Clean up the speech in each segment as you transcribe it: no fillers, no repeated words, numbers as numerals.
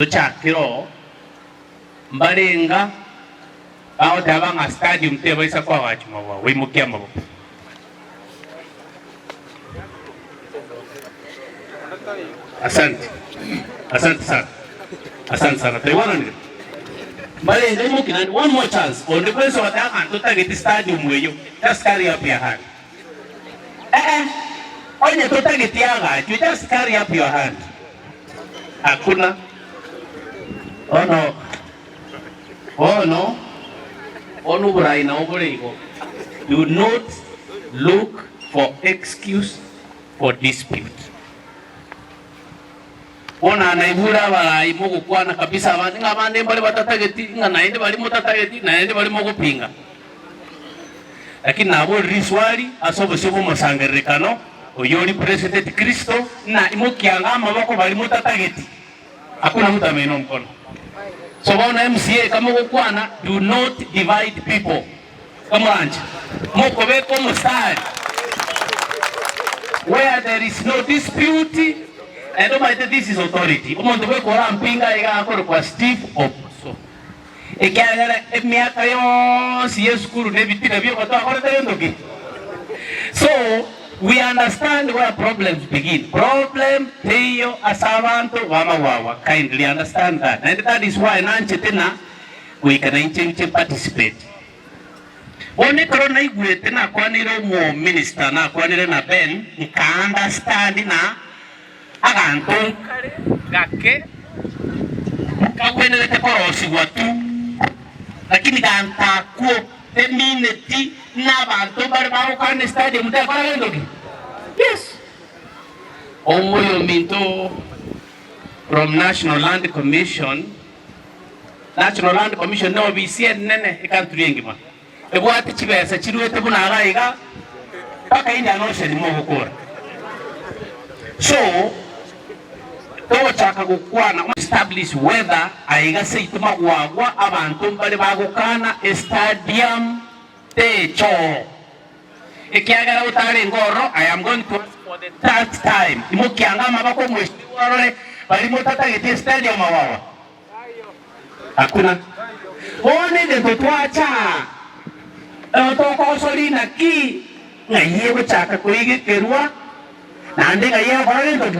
Tochakere oo, mbarenga bagoteba ng'a stadium tebaisa koagachwa magwagwa, imokia amaboko. Asante, asante sana, asante sana, twaigwananire? Mbarenga imoki naende, one more chance, onde bwensi ogoteba ng'a ntotageti stadium eyio, just carry up your hand. Eh-eh, onye totageti agachwe, just carry up your hand. Hakuna. Bono, bono, bono oborai nabo bore igo. Do not look for excuse for dispute. Bono naigure abarai mogokwana kabisa abande ng'a abande mbare batatageti, ng'a naende baria motatageti, naende baria mogopinga. Lakini naborire riswali ase obosio bw'omosangererekano oyio oripresenteti Kristo, ng'a imokianga amaboko baria motatageti. Hakuna mtu ameinua mkono. So bono MCA kamogokwana do not divide people. Kamoranche mokobeka omosari where there is no dispute and omanyete this is authority. Omonto bweka orampinga aiga akorokwa Steve Oboso. Ekiagera emiaka yonsi y'esukuru na ebitina bioka twakorete gento ki? So we understand where problems begin. Problem teiyo ase abanto b'amagwagwa, kindly understand that. Naende that is why nanchete na goika nainche nche participate. Bono ekero naigwete nakwanire omo minister nakwanire na Ben nka understand na Aganto nkare gake nkagwenerete korosigwa tu, lakini ganto akwo temineti nabanto mbare bagokwana estadium tekora gento ki? Yes. Omoyominto from National Land Commission, National Land Commission ne obisi enene ecountry engima, ebwate chibesa chiruete buna iga iga mpaka Indian Ocean mogokora. So togochaka gokwana establish whether aiga seito magwagwa abanto mbare bagokana estadium techoo. Ekiagera otarenge ororo I am going to ask for the third time imokianga amaboko mwesibwe orore baria motatageti estadium magwagwa. Hakuna. Bono egento twacha aa, tokogosoria naki ng'ai egochaka koigekerwa, naende ng'ai egokora gento ki?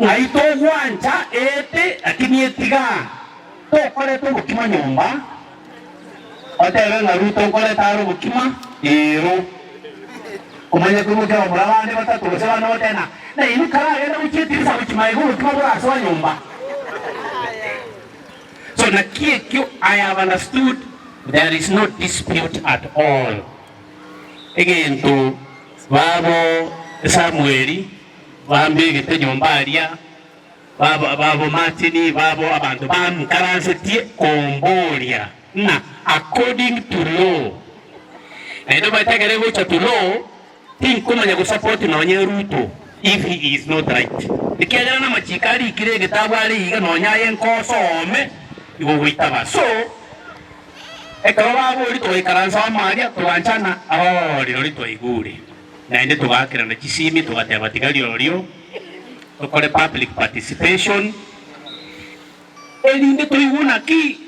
Ng'ai togwancha ete lakini etiga tokoreta obokima nyomba, otebe ng'a Ruto nkoreta are obokima, ero. Omanye koimokia abamura bande batato gose bane otebe ng'a nainwe karagende gochia etirisa gochia magega obokima borasoa nyomba. So naki ekio I have understood there is no dispute at all. Egento babo Samueli bambegete nyomba aria, babo babo Martin, babo abanto bankaransetie komboria ng'a according to law. Naende omanyete ekero egocha to law, Tinkomanya gosupport nonye Ruto if he is not right ekiagera namachiko arikire egetabu are iga nonye aye nkosome igo goitaba so ekero babori togaikaransa amo aria toganchana oo rirorio twaigure naende togaakerana chisimi togateba tiga rirorio tokore public participation erinde toigwe naki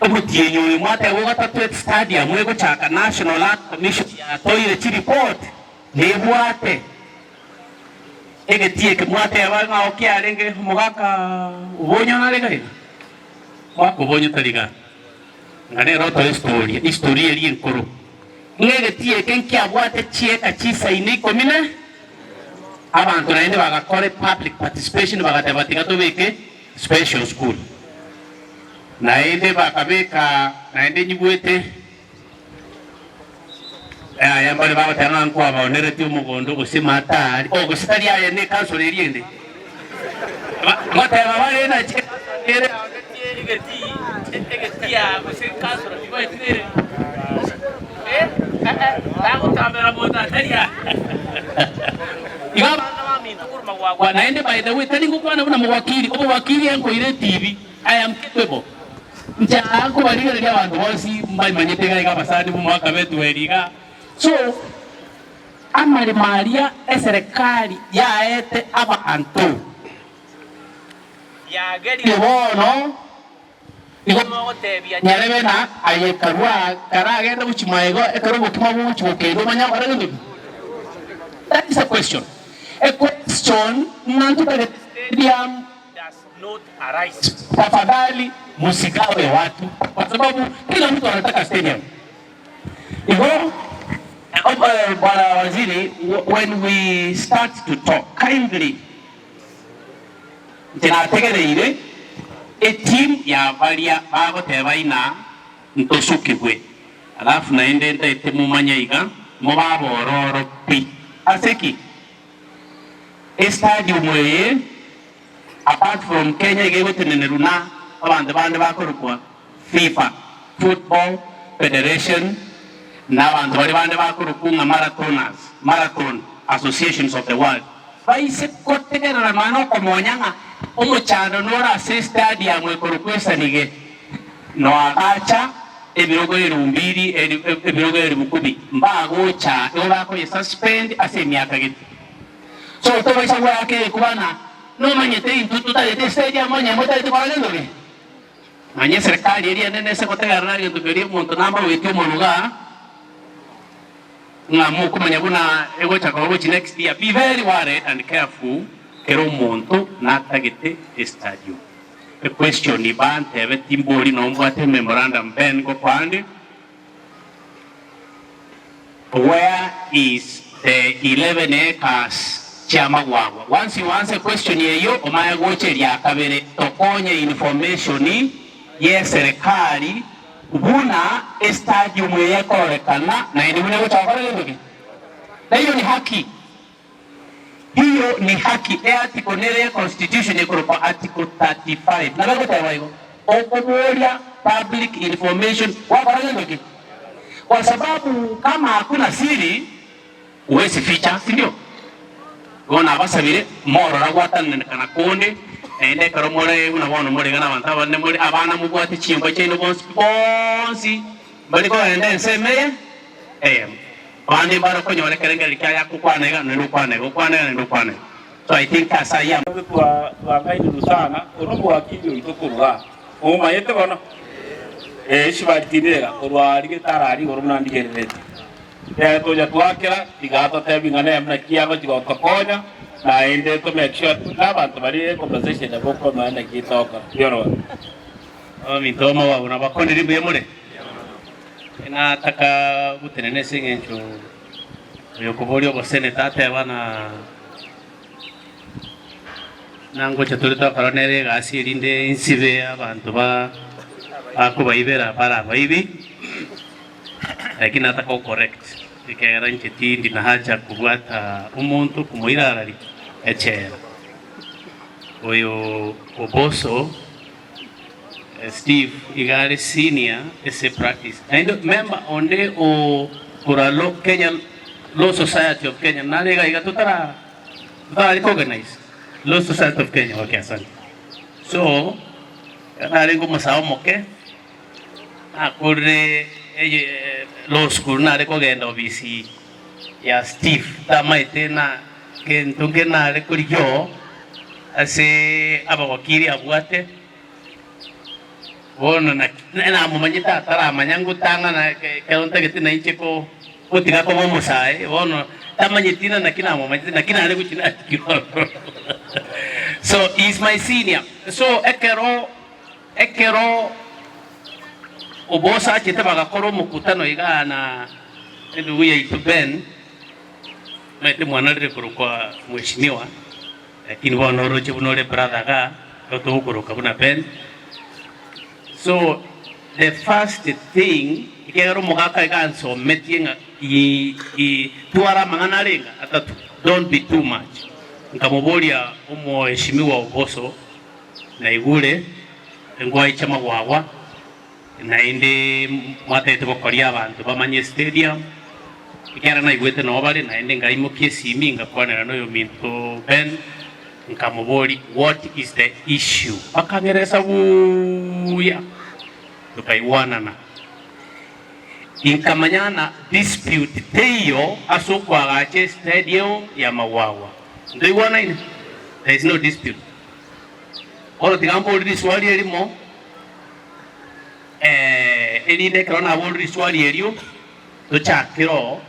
Omotienyi oyo mwateba ogatato estadium egochaka National Land Commission yatoire chireport nebwate egetii eke mwateba ng'ao kiarenge omogaka Obonyo nare iga iga? Omogaka Obonyo tari igaa ng'a nere otoe estoria history eria enkoro ng'a egetii eke nkiabwate chieka chisaine ikomi na abanto naende bagakora epublic participation bagateba tiga tobeke special school. Naende bakabeka naende nyigwete yaya mbare bagoteba ng'a nkwabaoneretie omogondo gose matari oh gose tari aye ne council eria ende. Ngoteba bare nachi ere aonetie egetii egetii aa gose council tibaeti nere eh eh tagotambera monto atari aa. Igo abana baminto korwa magwagwa naende by the way tari ngokwana buna mogwakiri obowakiri enkoire etibi. I am capable. Inche aa nkobarigereria abanto bonsi mbaimanyete iga iga abasani b'omwaka b'etueri iga. So, amaremo aria eserekari yaete abanto. Yagerire bono nigo mogotebia nyarebe na aye karua karagende gochia magega ekero obokima bogochia gokendwa omanye gokora gento ki? That is a question. A question ng'a ntotagete stadium does not arise. Tafadhali musigawe watu kwa sababu kila mtu anataka stadium. Igo Bwana Waziri when we start to talk kindly Inche nategereire eteam ya baria bagoteba ina ntosukigwe, alafu naende ntaete momanye iga mobe abororo pi. Ase ki? Estadium eye apart from Kenya iga egotenenerwa na abanto bande bakorokwa FIFA, Football Federation, na abanto baria bande bakorokwa ng'a marathoners, Marathon Associations of the World. Baise gotegerera nonya nokomonya ng'a omochando nore ase estadium ekorokwa Esanige, noagacha ebirogo erumbiri ebirogo eribukumi, mbagocha igo bakoye suspend ase emiaka gete. So tobaisa goaka egekuba ng'a nomanyete intwe totagete estadium onye motagete kora gento ki? Manya eserekari eria enene ase gotegerera egento keria omonto nambagoetie omoruga ng'a mokomanya buna egocha koba gochia next year. Be very worried and careful kera omonto natagete estadium. Equestion bantebeti mbori nombwate memorandum Ben ngokoa nde. Where is the 11 acres chiamagwagwa? Once you answer question eyio omanye gocha eria kabere tokonye information ye serikali buna estadium eye ekororekana naende buna egocha gokora gento ki? Na hiyo ni haki. Hiyo ni haki. E article nere ye constitution ekorokwa article 35 nabo egoteba igo. Okoboria public information gwakora gento ki? Kwa sababu kama hakuna siri huwezi ficha, si ndio? Igo nabasabire morora gwatananekana konde naende ekero more buna bono more iga nabanto abanene more abana mobwate chimbwa chiaino bonsi pi bonsi mbari kogenda ensemo eye eyemo. Abande mbare okonyora ekerengererio kiaye akokwana iga naende okwana iga, okwana iga naende okwana iga. So I think ase ayio Intwe twang'ainirwe sana, korwa omowakili oito korwa aa. Momanyete bono? Ee, chibari tindi iga, korwa aria getara aria igoro buna ndigereretie. Ekero tocha twakera, tiga atotebi ng'a nere naki agochia gotokonya, naende to make sure na abanto baria econversation nabo okomanya naki etokora. Mbuya mono. Abaminto b'amababo nabakonire mbuya more? Nataka gotenena ase eng'encho oyokoboria oboseneta ateba na nangocha tore twakora nere egasi erinde insibe abanto ba bakobaibera bare abaibi, lakini nataka go correct ekiagera inche tindi na haja kobwata omonto komoirararia echela. Oyo Oboso Steve iga are senior ase practice naende member onde o korwa Law Kenya Law Society of Kenya nare iga iga totara totara recognize Law Society of Kenya okay asante. So narenge omosae omoke nakorire eye law school nare kogenda ofisi ya Steve tamaete na gento nge nare korigia oo ase abawakili abwate bono naki namomanyete ataramanya ngotang'ana ekero ntagete nainche ko gotiga koba omosae bono tamanyeti na naki namomanyete naki nare gochia natigwa ororo so he is my senior so ekero Ekero obosachete bagakora omokutano igaa na endugu yaito Ben, omanyete mwana orire korokwa mweshimiwa, lakini bono oroche buna ore brother igaa, igo togokoroka buna Ben. So the first thing, ekiagera omogaka iga ansometie ng'a twara amang'ana arenge atato, don't be too much. Nkamoboria omoeshimiwa Oboso, Naigure engwai chi'amagwagwa, naende mwatagete gokoria abanto bamanye estadium, ekiagera naigwete noo bare, naende ngaimokia esimi ngakwanera noyominto Ben, nkamoboria what is the issue? Bakang'eresa buya, tokaigwanana. Inkamanya ng'a dispute teiyo ase okoagacha estadium y'amagwagwa. Ntoigwanaine? There is no dispute. Bono tiga mbore riswali erimo, erinde ekero nabore riswali erio, tochakere oo.